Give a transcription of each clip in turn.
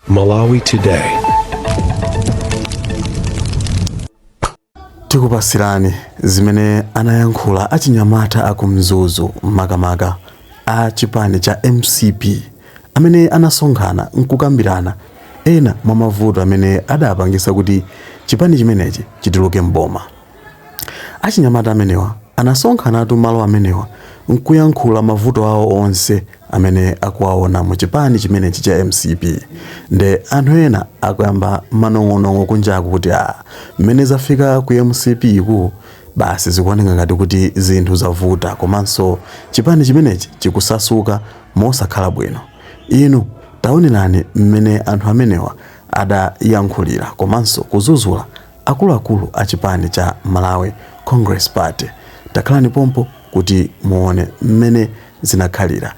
Malawi Today. Tikupasirani zimene anayankhula achinyamata aku Mzuzu, makamaka a chipani cha MCP, amene anasonkhana nkukambirana ena mwa mavuto amene adapangisa kuti chipani chimenechi chituluke mboma. Achinyamata amenewa anasonkhanatu malo amenewa nkuyankhula mavuto awo onse amene akuwaona mu chipani chimenechi cha MCP. Nde anthu ena akuyamba manong'onong'o kunjaku kuti a mmene zafika ku MCP ku basi zikuoneka ngati kuti zinthu zavuta komanso chipani chimenechi chikusasuka mosakhala bwino. Inu taonerani mmene anthu amenewa adayankhulira komanso kuzuzula akuluakulu a chipani cha Malawi Congress Party. Takhalani pompo kuti muone mmene zinakhalira.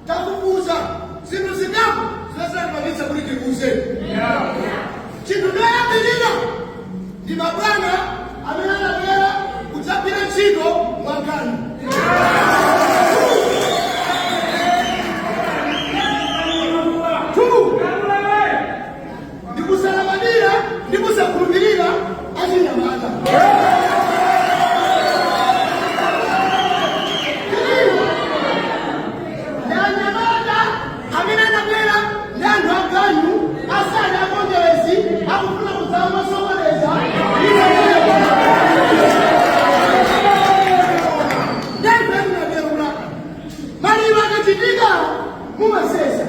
Tafufuza zinthu zingapo zimene zinatipangitsa kuti tiluze. Chinthu choyambirira ndi mabwana amene anabwera kudzagwira ntchito mwankhanza. Two, ndi kusalabadira ndi kusakhulupirira achinyamata. Ndi anyamata amene anabwera ndi anthu aganyu asali akongeresi akufuna kudzamasokoneza. Maliro akachitika mumasesa,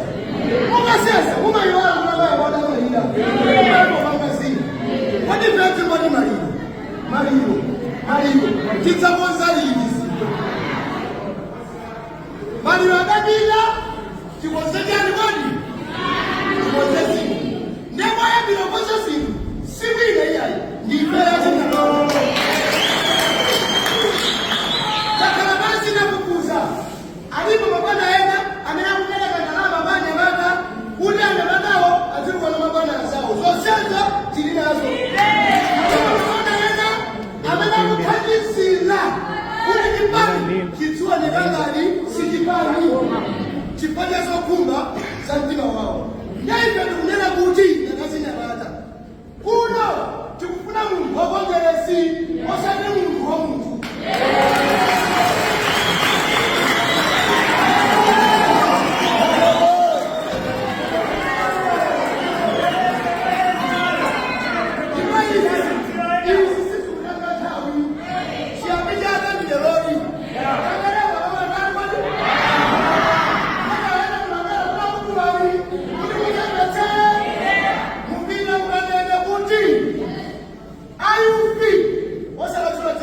mumasesa, mumayiwala kuti amayi adamwalira, mumayangopanga zina. Kodi ife timati maliro, maliro, maliro, tidzakonza liti zinthu? Maliro adapita, tikonze chani kodi? Tikonze zinthu. Ndipo oyambira kukonza zinthu si wina iyayi, ndife achinyamata. Takhala pansi, tafufuza, alipo mabwana ena amene akupereka ndalama kwa anyamata kuti anyamatawo azilukana mabwana azawo. Zonsezo tili nazo. Alipo mabwana ena amene akuthandizira kuti chipani chidzioneka ngati si chipani chifukwa cha zokhumba za mtima wawo. Ndiye ife tikunena kuti achinyamata kuno tikufuna munthu wa Kongeresi, osati munthu wa munthu. Ndipo izi sizikutenga nthawi. Chiyambi chake ndi leroli. Tangaleka pamatani kwati. Kuti muchepetsere mupita mukanene kuti a youth, osakachula.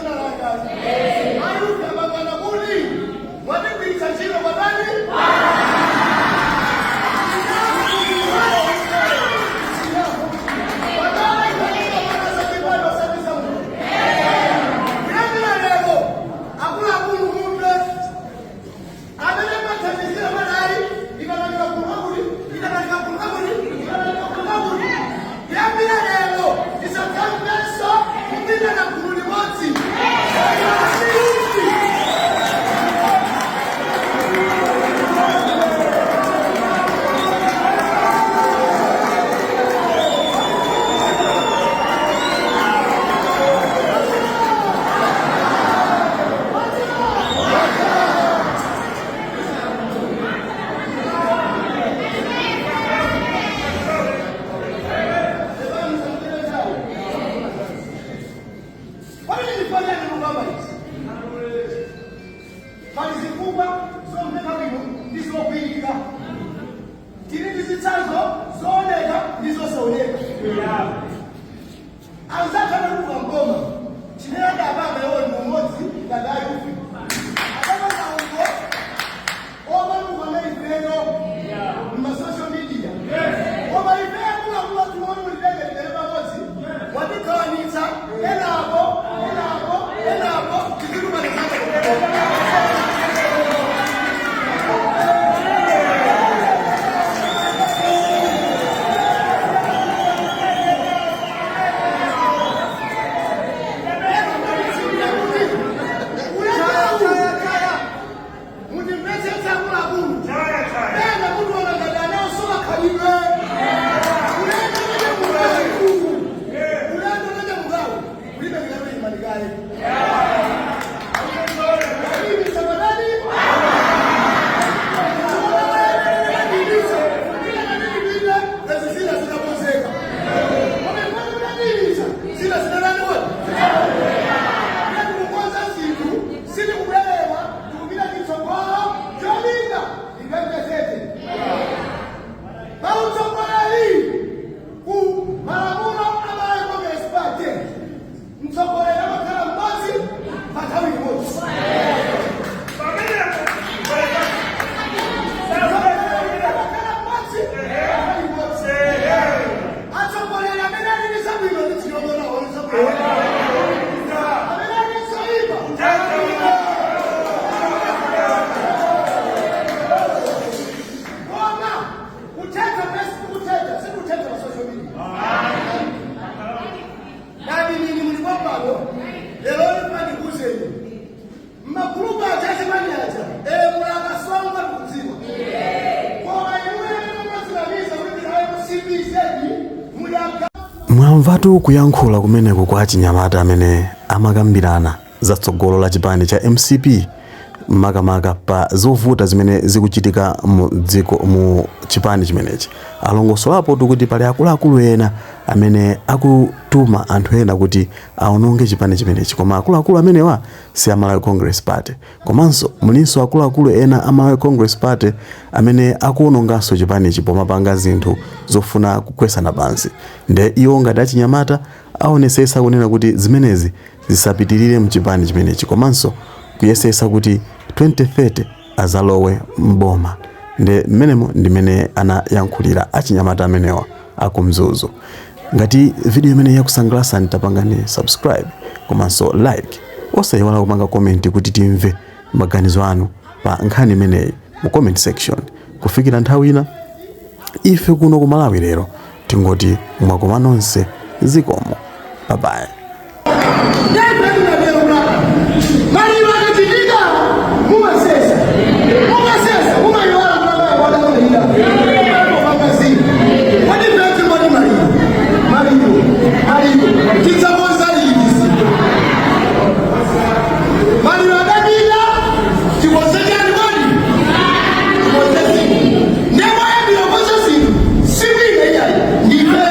Mwamvatu kuyankhula kumeneku kwa achinyamata amene amakambirana za tsogolo la chipani cha MCP, makamaka pa zovuta zimene zikuchitika mu dziko, mu chipani chimenechi. Alongosolapo kuti pali akuluakulu ena amene akutuma anthu ena kuti aononge chipani chimenechi, koma akuluakulu amenewa si a Malawi Congress Party. Komanso mulinso akuluakulu ena a Malawi Congress Party amene akuononganso chipanichi pomapanga zinthu zofuna kugwetsana pansi. Nde iwo ngati achinyamata aonesesa kunena kuti zimenezi zisapitirire mchipani chimenechi, komanso kuyesesa kuti 2030 azalowe mboma. Nde mmenemo ndimene anayankhulira achinyamata amenewa akumzuzu. Ngati video imene yakusangalatsani, tapangani subscribe komanso like, osayiwala kupanga comment kuti timve maganizo anu pa nkhani imeneyi mu comment section. Kufikira nthawi ina, ife kuno ku Malawi Lero tingoti mwakoma nonse, zikomo, bye bye. Maliro akachitika mumasesa, mumasesa, mumayiwala kulabaya kwadamulira zina. Kodi pete moni maliro, maliro, maliro tidzakonza liti? Maliro adapita, tikonze chani? Kodi tikonze zinthu ndemwayambira konza zinthu sikwina iyayi, ndife.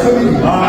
Family.